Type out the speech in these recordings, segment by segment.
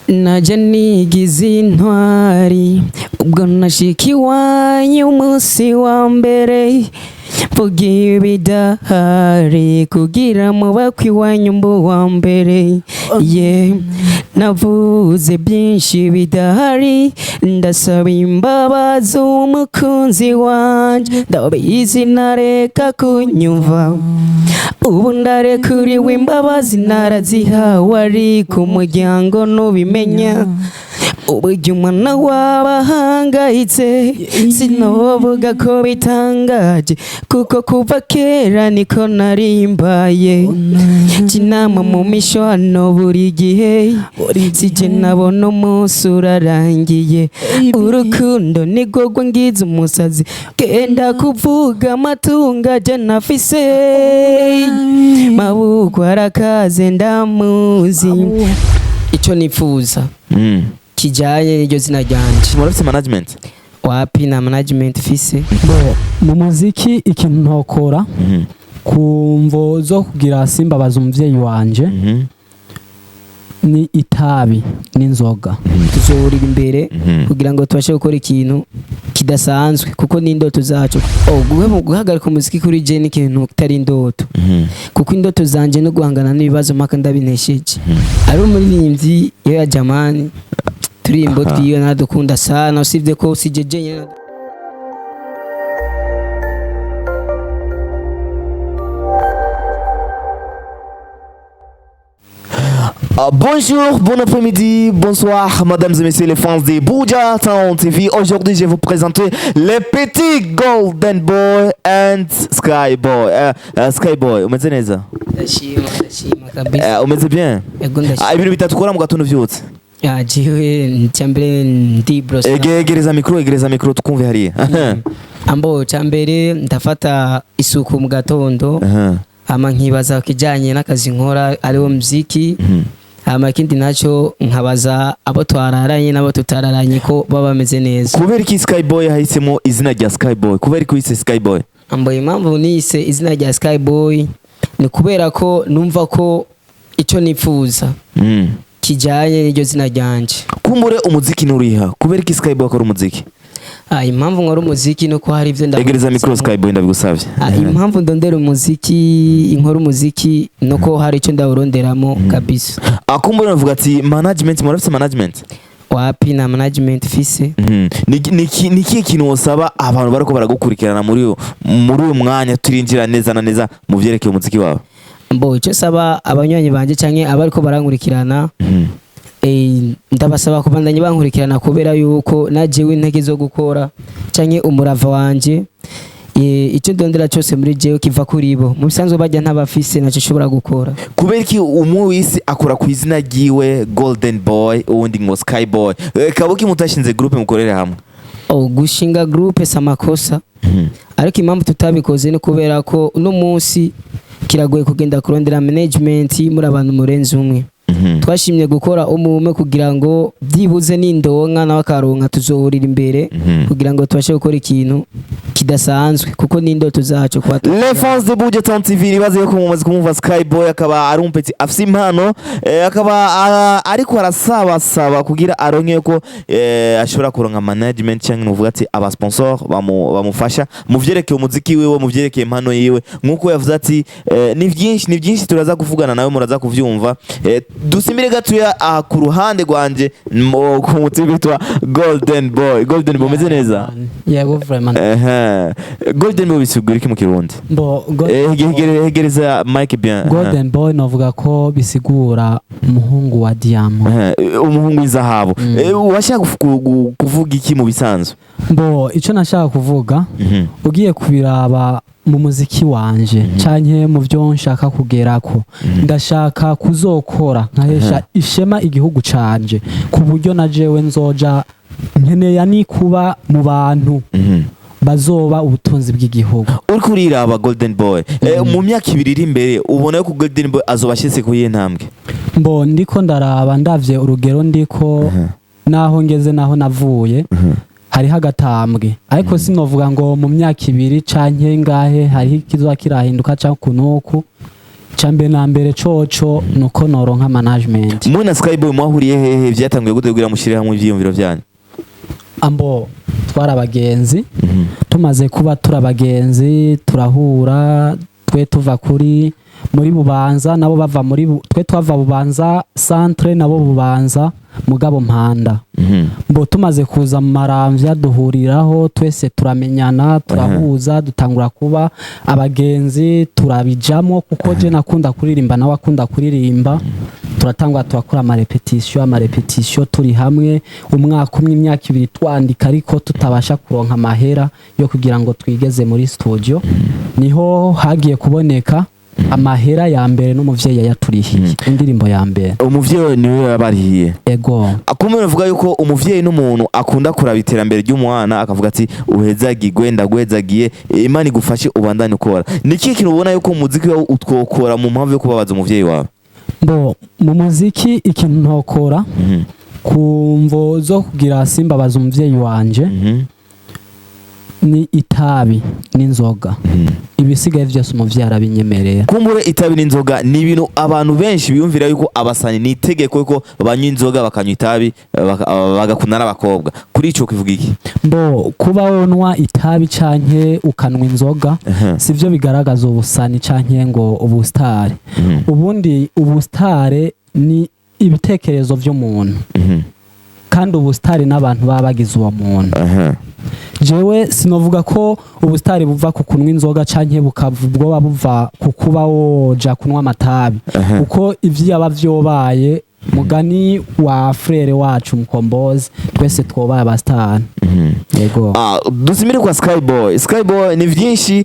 Naje nigize intwari ubwo nashika iwanyu umunsi wa mbere, mvuga ibidahari kugira mubakwe iwanyu mbu wa mbere. Ye navuze byinshi bidahari, ndasaba imbabazi umukunzi wanje, ndabizi nareka kunyumva. Ubu ndarekuriwe, imbabazi narazihawe, ariko umuryango ntubimenya. Uburyo umwana wabahangayitse sinovuga ko bitangaje, kuko kuva kera niko narimbaye kinama mu mishwano buri gihe. Sije nabona umunsi urarangiye, urukundo nirwo rwangiza umusazi. Genda kuvuga amatungo aje nafise, mabukwe arakaze ndamuzi. Icyo nifuza kijanye n'iryo zina ryanje. Murafise management? Wapi, na management fise. Bo mu muziki, ikintu ntokora ku mvo zo kugira simbabaza umuvyeyi wanje ni itabi n'inzoga. Tuzohurira imbere kugira ngo tubashe gukora ikintu kidasanzwe, kuko ni indoto zacu. Oh, guhagarika umuziki kuri je ni ikintu kitari indoto, kuko indoto zanje no guhangana n'ibibazo mpaka ndabinesheje. Ari umuririmbyi yo ya jamani turimbo twiyo nadukunda sana, usibye ko si je nyene. Bonjour, bon après-midi, bonsoir, mesdames et messieurs les fans de Buja Town TV. Aujourd'hui, je vais vous présenter les petits Golden Boy and Sky Boy. Sky Boy, umeze neza? Ndashima, ndashima kabisa. Umeze bien? Ego, ndashima. Ibintu bitatu ukora mu gatondo uvyutse. Ya, jewe icyambere ndi brosa. Egereza micro, egereza micro tukumve hariya. Ambo icyambere ndafata isuku mu gatondo, hama nkibaza kijanye n'akazi nkora ariwo muziki, hama ikindi nacyo nkabaza abo twararanye n'abo tutararanye ko baba bameze neza. Kubera iki Sky Boy yahisemo izina rya Sky Boy? Kubera iki wise Sky Boy? Ambo impamvu nise izina rya Sky Boy ni kubera ko numva ko icyo nifuza kijanye n'iryo zina ryanje. Kumbure umuziki nuriha. Kubera iki Sky Boy akora umuziki? Ah, impamvu nkora umuziki nuko hari ibyo Egereza micro Sky Boy, ndabigusavye. Ah, impamvu ndondera umuziki, inkora umuziki nuko hari icyo ndawuronderamo kabisa. Akumbure navuga ati management, murafise management? Wapi, na management fise. Ni ikihe kintu wosaba abantu bariko baragukurikirana muri uyu mwanya turinjira neza na neza mu vyerekeye umuziki wawe? Mbo icyo saba abanywanyi banje canke abariko barankurikirana, ndabasaba kubandanya bankurikirana, kubera yuko najewe intege zo gukora canke umurava wanje, icyo ndondera cyose muri jewe kiva kuri bo. Mu bisanzwe bajya ntabafise nacyo nshobora gukora. Kubera iki umwe wese akora ku izina ryiwe Golden Boy, uwundi ngo Sky Boy? Kabuki mutashinze groupe mukorere hamwe? Oh, gushinga groupe si amakosa, ariko impamvu tutabikoze ni kubera ko uno munsi kiragoye kugenda kurondera management muri abantu murenze umwe. Twashimye gukora umwe kugira ngo byibuze n'indonka nawe akaronka tuzohurira imbere kugira ngo tubashe gukora ikintu kidasanzwe, kuko ni indoto zacu kuba Les fans de Buja Town TV, nibaze yuko mumaze kumumva Sky Boy, akaba ari umupeti afise impano, akaba ariko arasabasaba kugira aronke ko ashobora kuronka management cyangwa nuvuga ati aba sponsor bamufasha mu vyerekeye umuziki wiwe, mu vyerekeye impano yiwe, nkuko yavuze ati ni byinshi, ni byinshi turaza kuvugana nawe, muraza kuvyumva. Dusimire gatuya aha ku ruhande rwanje ku muti witwa Golden Boy. Golden Boy, umeze neza? Yego, vraiment. Ehe. Golden Boy bisigura iki mu Kirundi? Bo Hegereza mic bien. Golden Boy novuga ko bisigura umuhungu wa diamant. Umuhungu w'izahabu. Washaka kuvuga iki mu bisanzwe? Bo ico nashaka kuvuga, ugiye kubiraba mu muziki wanje canke mu byo nshaka kugerako, ndashaka kuzokora nkahesha ishema igihugu canje, ku buryo na jewe nzoja nkeneye ni kuba mu bantu bazoba ubutunzi bw'igihugu. Uriko uriraba Golden Boy, mu myaka 2 iri imbere ubona yuko Golden Boy azoba ashitse ku yihe ntambwe? Mbo ndiko ndaraba, ndavye urugero ndiko naho ngeze naho navuye, hariho agatambwe, ariko sinovuga ngo mu myaka 2 canke ngahe hariho ikizoba kirahinduka canke kunuku. Icambere na mbere coco nuko noronka management. Mwe na Skyboy mwahuriye hehe? Vyatanguye gute kugira mushire hamwe ivyiyumviro vyanyu? Ambo twari abagenzi. Tumaze kuba turi abagenzi, turahura, twe tuva kuri muri Bubanza, nabo bava muri twe twava Bubanza centre, nabo Bubanza mugabo Mpanda. Mbo tumaze kuza mu Maramvya, duhuriraho twese, turamenyana, turahuza, dutangura kuba abagenzi, turabijamo kuko je nakunda kuririmba, nawe akunda kuririmba. Turatangura turakora amarépétition, amarépétition turi hamwe, umwaka umwe, imyaka 2, twandika ariko tutabasha kuronka amahera yo kugira ngo twigeze muri studio. Niho hagiye kuboneka amahera ya mbere n'umuvyeyi yayaturihiye indirimbo ya mbere. Umuvyeyi niwe yabarihiye? Ego. Akumwe bavuga yuko umuvyeyi n'umuntu akunda kuraba iterambere ry'umwana, akavuga ati: "Uhezagirwe, ndaguhezagiye, Imana igufashe ubandanye ukora." Ni ikihe kintu ubona yuko umuziki wawe utwokora mu mpamvu yo kubabaza umuvyeyi wawe? Mbo mu muziki ikintu ntokora ku mvo zo kugira simbabaza umuvyeyi wanje ni itabi n'inzoga. Ibisigaye vyose umuvyeyi arabinyemerera. Kumbure itabi n'inzoga ni ibintu abantu benshi biyumvira yuko abasani ni itegeko yuko banywa inzoga, bakanywa itabi, bagakunda n'abakobwa. Kuri ico kivuga iki? Mbo kuba wonwa itabi canke ukanwa inzoga sivyo bigaragaza ubusani canke ngo ubusitari. Ubundi ubusitare ni ibitekerezo vy'umuntu, kandi ubusitari n'abantu baba bagize uwo muntu. Jewe sinovuga ko ubusitari buva ku kunywa inzoga canke bwoba buva ku kuba woja kunywa amatabi, kuko ivyo yaba vyobaye mugani wa frère wacu Mukombozi, twese twobaye abasitari. Yego. Ah, dusimire kwa Skyboy. Skyboy, ni vyinshi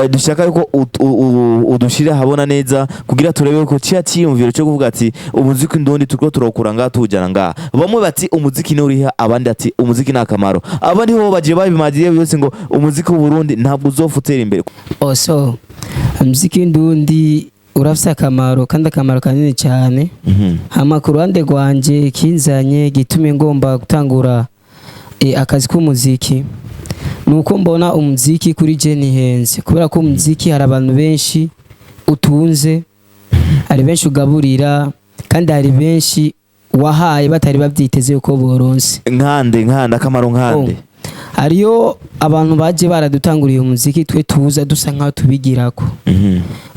dushaka yuko udushire habona neza kugira turebe ko ciya ciyumviro cyo kuvuga ati umuziki ndundi turiko turawukura ngaha tuwujana ngaha. Bamwe bati umuziki ni uriha, abandi ati umuziki ni akamaro, abandi ho bagiye babimagiye byose ngo umuziki w'u Burundi ntabwo uzofutera imbere. Oso umuziki ndundi urafise akamaro, kandi akamaro kanini cyane. Hama ku ruhande rwanje, kinzanye gitume ngomba gutangura akazi k'umuziki nuko mbona umuziki kuri je nihenze, kubera ko umuziki hari abantu benshi utunze, hari benshi ugaburira, kandi hari benshi wahaye batari babyiteze yuko boronse. Nkande nkande akamaro nkande? Oh. Hariyo abantu baje baradutanguriye umuziki, twe tuza dusa nkaho tubigirako.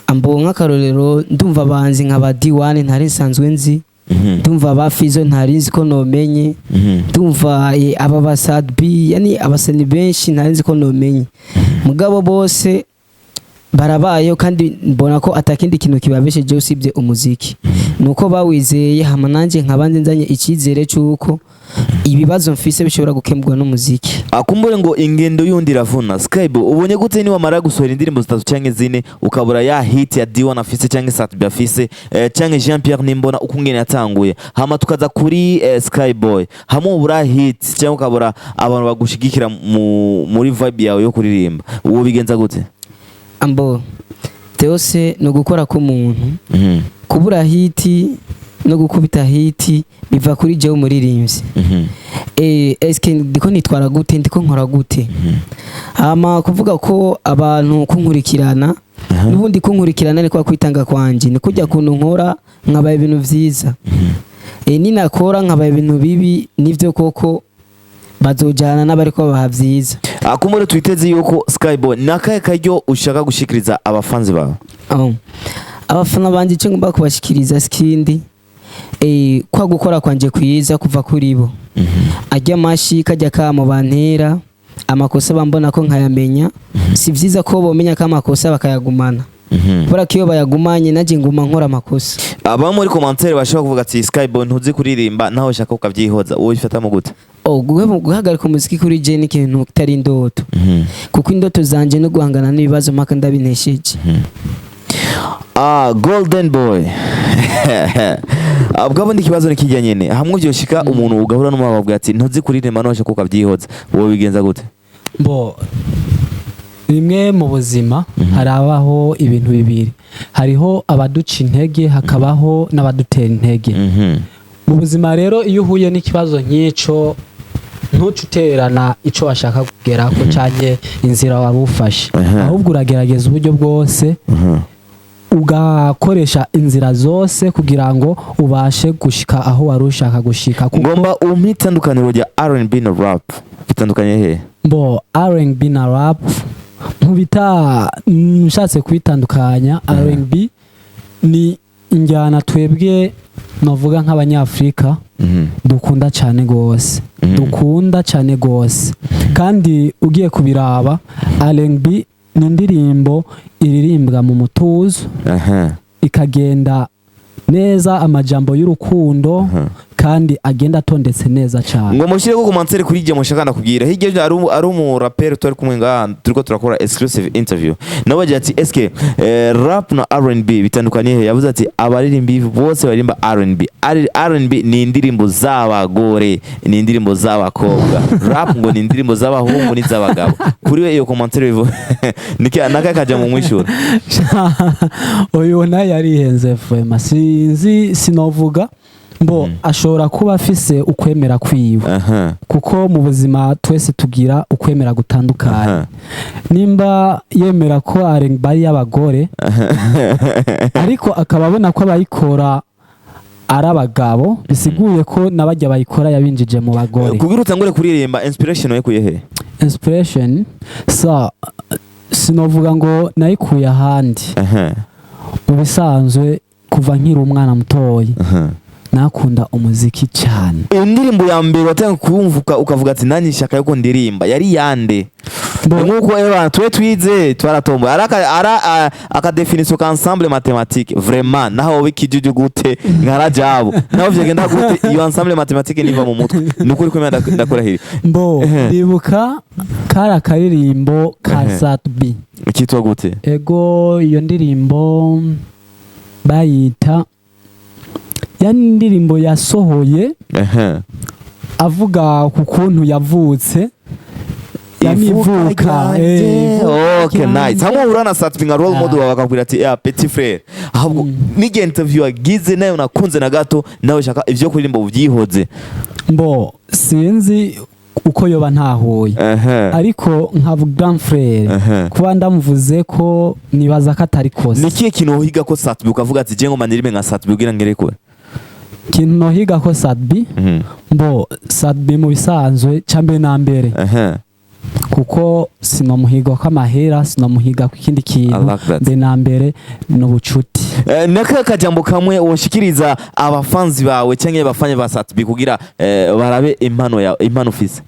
Ambo nk'akarorero, ndumva abahanzi nka ba D1 ntari nsanzwe nzi, ndumva ba Fizo ntari nzi ko nomenye, ndumva aba ba Sad B, yani abasani benshi ntari nzi ko nomenye, mugabo bose barabayeho, kandi mbona ko atakindi kintu kibabeshejeho usibye umuziki, nuko bawizeye. Hama nanjye nkaba nzanye icyizere cy'uko ibibazo mfise bishobora gukemurwa n'umuziki. Akumbure ngo ingendo yundi iravuna. Skype, ubonye gute ni wamara gusohora indirimbo zitatu canke zine ukabura ya hit ya D1 afise canke Sat-B afise, canke Jean Pierre Nimbona ukungene yatanguye, hama tukaza kuri Skyboy, hamwe ubura hit cyangwa ukabura abantu bagushigikira muri vibe yawe yo kuririmba, uwo bigenza gute? Ambo byose ni ugukora k'umuntu. Kubura hit no gukubita hit biva kuri jewe umuririmbyi. Eske ndiko nitwara gute? Ndiko nkora gute? Hama kuvuga ko abantu kunkurikirana, n'ubundi kunkurikirana ni kwa kwitanga kwanje, ni kujya kuntu nkora nkabaye ibintu vyiza. Ninakora nkabaye ibintu bibi, nivyo koko bazojana n'abariko babaha vyiza. Akumbure twiteze yuko Skyboy, nakahe karyo ushaka gushikiriza abafanzi bawe? Oh. Abafana banje, icyo ngomba kubashikiriza sikindi, kwa gukora kwanje kwiza kuva kuri bo, ajya amashi kajya kamo bantera amakosa bambona ko nkayamenya. Si vyiza ko bomenya ko amakosa bakayagumana, kubera ko iyo bayagumanye nanjye nguma nkora amakosa. Aba muri commentaire bashobora kuvuga ati: "Skyboy ntuzi kuririmba, nawe ushaka ukavyihoza." Wowe ubifatamo gute? Oh, guhagarika umuziki kuri je ni ikintu kitari indoto, kuko indoto zanje no guhangana n'ibibazo mpaka ndabinesheje. Ah, Golden Boy. Ah, bwabo ndi ikibazo nikijya nyene hamwe vyoshika umuntu ugahura n'umwaka ati ntuzi kuririmba, nawe ushaka ukavyihoza, wowe bigenza gute? Bo rimwe mu buzima harabaho ibintu bibiri: hariho abaduca intege, hakabaho n'abadutera intege. Mu buzima rero, iyo uhuye n'ikibazo nk'ico, ntuce utererana ico washaka kugerako canke inzira wari ufashe, ahubwo uragerageza uburyo bwose. Ugakoresha inzira zose kugira ngo ubashe gushika aho wari ushaka gushika, kuko Ngomba umpe itandukaniro rya R&B na rap. Bitandukanye he? Mbo, R&B na rap nkubita nshatse kubitandukanya, R&B ni injyana twebwe novuga nk'Abanyafurika dukunda cyane gose, dukunda cyane gose. Kandi ugiye kubiraba, R&B ni indirimbo iririmbwa mu mutuzo, ikagenda neza, amajambo y'urukundo, kandi agenda atondetse neza cyane. Ngo mushyire ko commentaire kuri iryo mushaka. Ndakubwira, hirya y'ejo hari umuraperi turi kumwe ngaha, turiko turakora exclusive interview nawe, agira ati: "Eske rap na R&B bitandukanye he?" Yavuze ati abaririmbyi bose baririmba R&B, R&B ni indirimbo z'abagore, ni indirimbo z'abakobwa, rap ngo ni indirimbo z'abahungu n'iz'abagabo. Kuri we iyo commentaire bivu niki naka kaja mu mwishura? Uyu nawe yarihenze vraiment, sinzi, sinovuga. Mbo, ashobora kuba afise ukwemera kwiwe, kuko mu buzima twese tugira ukwemera gutandukanye. Nimba yemera ko R&B ari iy'abagore, ariko akaba abona ko abayikora ari abagabo, bisiguye ko n'abajya bayikora yabinjije mu bagore. Kugira utangure kuririmba, inspiration wayikuye he? Inspiration sa sinovuga ngo nayikuye ahandi. Mu bisanzwe, kuva nkiri umwana mutoyi, nakunda umuziki cyane. Indirimbo ya mbere watanga kumva ukavuga ati: "Nanjye nshaka yuko ndirimba", yari yande? Nk'uko eba twe twize twaratomboye, ara akadéfinition ka ensemble mathématique, vraiment naho wowe ikijuju gute nka Rajabu, naho vyagenda gute, iyo ensemble mathématique niva mu mutwe. Nukuri kwemera, ndakurahira. Mbo, ndibuka kari akaririmbo ka Sat-B. Kitwa gute? Ego, iyo ndirimbo bayita, yani indirimbo yasohoye avuga ku kuntu yavutse, yani ivuka, ivuka Okay, nice. ryanje. Hamwe uhura na Sat-B nka role model wawe, akakubwira ati: "Yeah, petit frère, ahubwo n'igihe interview wagize nayo nakunze na gato, nawe shaka ivyo kuririmba ubyihoze." Mbo, sinzi uko yoba ntahuye, ariko nka grand frère, kuba ndamuvuze ko nibaza ko atari kosa. Ni ikihe kintu wohiga ko Sat-B ukavuga ati: "Je ngoma ndirimbe nka Sat-B kugira ngere kure"? Ikintu nohiga ko Sat-B, mbo, Sat-B mu bisanzwe, cya mbere na mbere, kuko sinomuhiga ko amahera, sinomuhiga ko ikindi kintu. I like that. Mbere na mbere ni ubucuti. Naka kajambo kamwe woshikiriza abafanzi bawe cyangwa abafanya ba Sat-B kugira barabe impano ya impano ufise?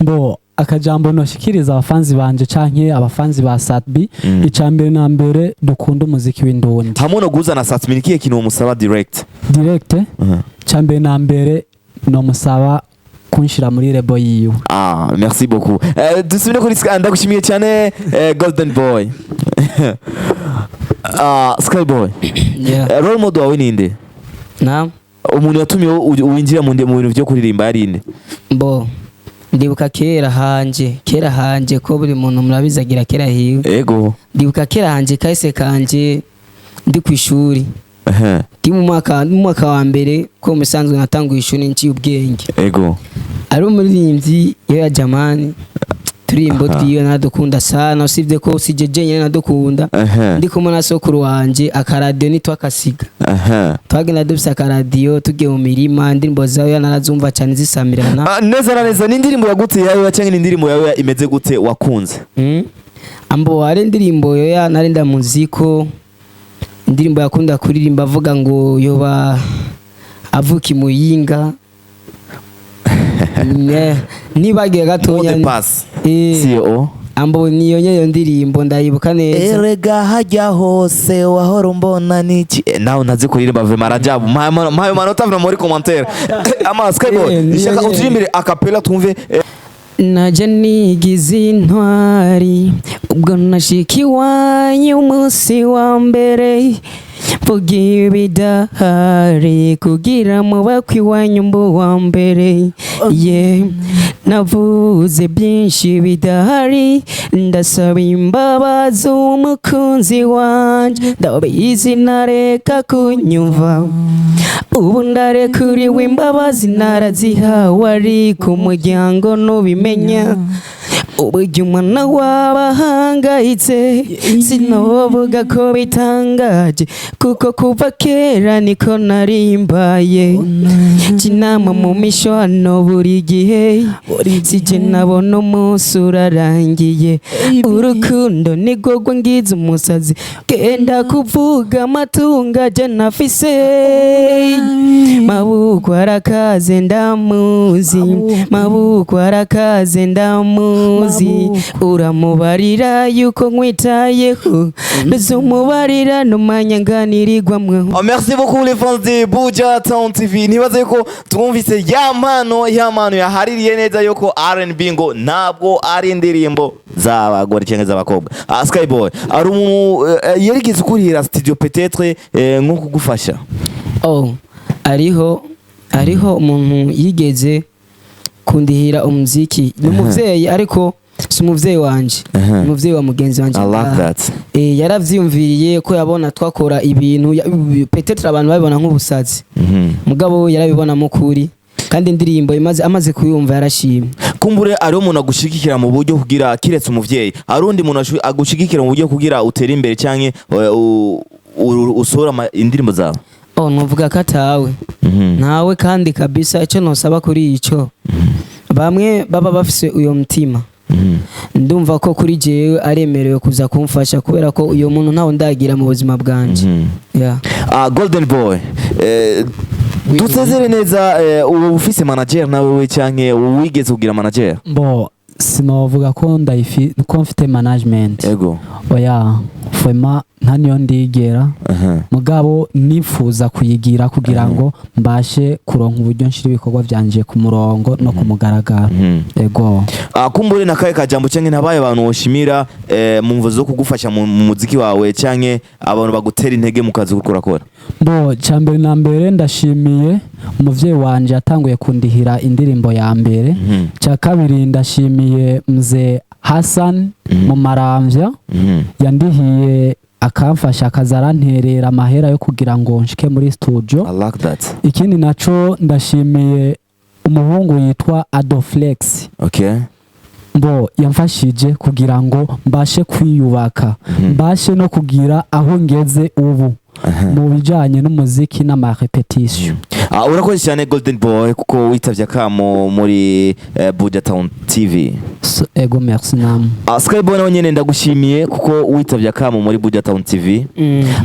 Mbo, akajambo noshikiriza abafanzi banje canke abafanzi ba Sat-B, ica mbere na mbere, dukunda umuziki w'indundi. Hamwe no guhuza na Sat-B, ni ikihe kintu womusaba direct? Direct, ca mbere na mbere nomusaba kunshira muri label yiwe. Ah, merci beaucoup. Dusubire kuri Sky, ndagushimiye cyane, Golden Boy. Ah, Sky Boy. Yeah. Role model wawe ninde? Na Umuntu yatumye winjira mu bintu byo kuririmba yari nde? Mbo, ndibuka kera hanje ko buri muntu murabizi agira kera hiwe. Ndibuka kera hanje, kahise kanje, ndi ku ishuri, ndi mu mwaka wa mbere, ko musanzwe natanguye ishuri nciye ubwenge, ari umuririmbyi iyo ya Jamani, turirimbo twiwe nadukunda sana, usibye ko sije jenyine nadukunda. Ndi kumwe na sokuru wanje, akaradiyo nitwakasiga. Twagenda dufise akaradiyo, tugiye mu mirima, indirimbo zawe narazumva cyane zisamirana. Ah, neza na neza, ni indirimbo yagute yawe cyangwa ni indirimbo yawe imeze gute wakunze? Ambo, hari indirimbo yoya nari ndamuzi ko indirimbo yakunda kuririmba avuga ngo yoba avuka i Muyinga. Nibagiye gatonya. Mot de passe. CEO. Ambo, niyo nyeyo ndirimbo ndayibuka neza. Erega hajya hose wahora umbona niki. Nawe ntazi kuririmba vraiment. Rajabu, mpayo manota vraiment muri commentaire ama Skyboy. Niyo Shaka nyene. uturirimbire a cappella twumve. Naje nigize intwari ubwo nashika iwanyu umunsi wa mbere, mvuga ibidahari kugira mubakwe iwanyu mbu wa mbere ye. Navuze byinshi bidahari, ndasaba imbabazi umukunzi wanje. Ndabizi ntareka kunyumva, ubu ndarekuriwe, imbabazi narazihawe, ariko umuryango ntubimenya. Uburyo umwana wabahangayitse, sinovuga ko bitangaje, kuko kuva kera niko narimbaye. Kinama mu mishwano buri gihe, sije nabona umunsi urarangiye. Urukundo nirwo rwangiza umusazi, genda kuvuga amatungo aje nafise. Mabukwe arakaze ndamuzi, mabukwe arakaze ndamuzi. Uramubarira yuko nkwitayeho, nduzumubarira numanya nganirirwamwo. Oh, merci beaucoup les fans de Buja Town TV. Nibaze yuko twumvise ya mpano yahaririye neza yuko R&B ngo ntabwo ari indirimbo z'abagore cyangwa z'abakobwa. Ah, Skyboy, ari umuntu yarigeze kurihira studio peut-être nko kugufasha? Oh, ariho umuntu yigeze kundihira umuziki, ni umuvyeyi, ariko si umuvyeyi wanje, ni umuvyeyi wa mugenzi wanje. I like that. Yaravyiyumviriye ko yabona twakora ibintu peut-être abantu babibona nk'ubusazi, mugabo we yarabibonamo ukuri, kandi indirimbo imaze amaze kuyumva yarashimye. Kumbure ari umuntu agushigikira mu buryo kugira, kiretse umuvyeyi, ari undi muntu agushigikira mu buryo kugira utere imbere canke usohora indirimbo zawe? Oh, nuvuga ko atawe, ntawe. Kandi kabisa icyo nosaba kuri ico, bamwe baba bafise uyo mutima, ndumva ko kuri jewe aremerewe kuza kumfasha, kubera ko uyo muntu ntawe ndagira mu buzima bwanje, yeah. Ah, Golden Boy, dusezere neza. Ubu ufise manager nawe we canke wigeze kugira manager? Bo, sinovuga ko ndayifi ko mfite management. Oya, vraiment nta niyo ndigera. Mugabo nifuza kuyigira kugira ngo mbashe kuronka uburyo nshira ibikorwa vyanje ku murongo no ku mugaragaro. Ego. Ah, kumbure na kaye kajambo canke ntabaye abantu woshimira mu mvo zo kugufasha mu muziki wawe, canke abantu bagutera intege mu kazi uriko urakora? Bo, cambere na mbere ndashimiye umuvyeyi wanje yatanguye kundihira indirimbo ya mbere. Cya kabiri, ndashimiye mzee Hassan mu Maramvya, yandihiye akamfasha akaza aranterera amahera yo kugira ngo nshike muri studio. I like that. Ikindi naco, ndashimiye umuhungu yitwa Adoflex. Mbo yamfashije kugira ngo mbashe kwiyubaka, mbashe no kugira aho ngeze ubu mu bijanye n'umuziki n'ama répétition. Ah, urakoze cyane Golden Boy kuko witavye akamo muri Buja Town TV. Ego, merci namwe. Ah, Skyboy nawe nyene ndagushimiye kuko witavye akamo muri Buja Town TV.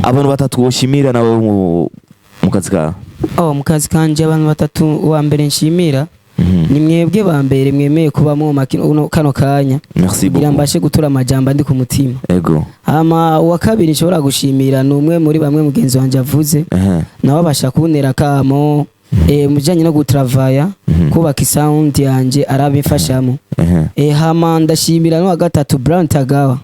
Abantu batatu woshimira nawe mu kazi kawe? Oh, mu kazi kanje abantu batatu wa mbere nshimira ni mwebwe ba mbere mwemeye kuba mu kano kanya Merci kugira beaucoup. mbashe gutura amajambo andi ku mutima. Hama uwa kabiri nshobora gushimira ni umwe muri bamwe mugenzi wanje avuze, nawe abasha kuntera akamo mu bijanye no gutravaya, kubaka isound yanje, arabimfashamo. Hama ndashimira n'uwa gatatu, Brown Tagawa,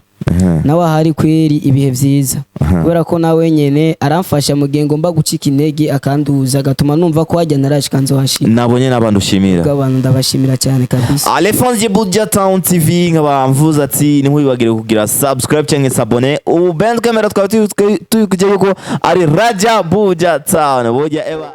nawe ahari kweri ibihe vyiza, kubera ko nawe nyene aramfasha mu gihe ngomba gucika intege, akanduza, agatuma numva ko hajya narashika nzohashika. Nabonye n'abantu ushimira. Ubwo abantu ndabashimira cyane kabisa. Les fans de Buja Town TV, nkaba mvuze ati ntiwibagire kugira subscribe cyangwa s'abonner. Ubu behind camera twaba turi kujya yuko ari Raja Buja Town Buja Eva.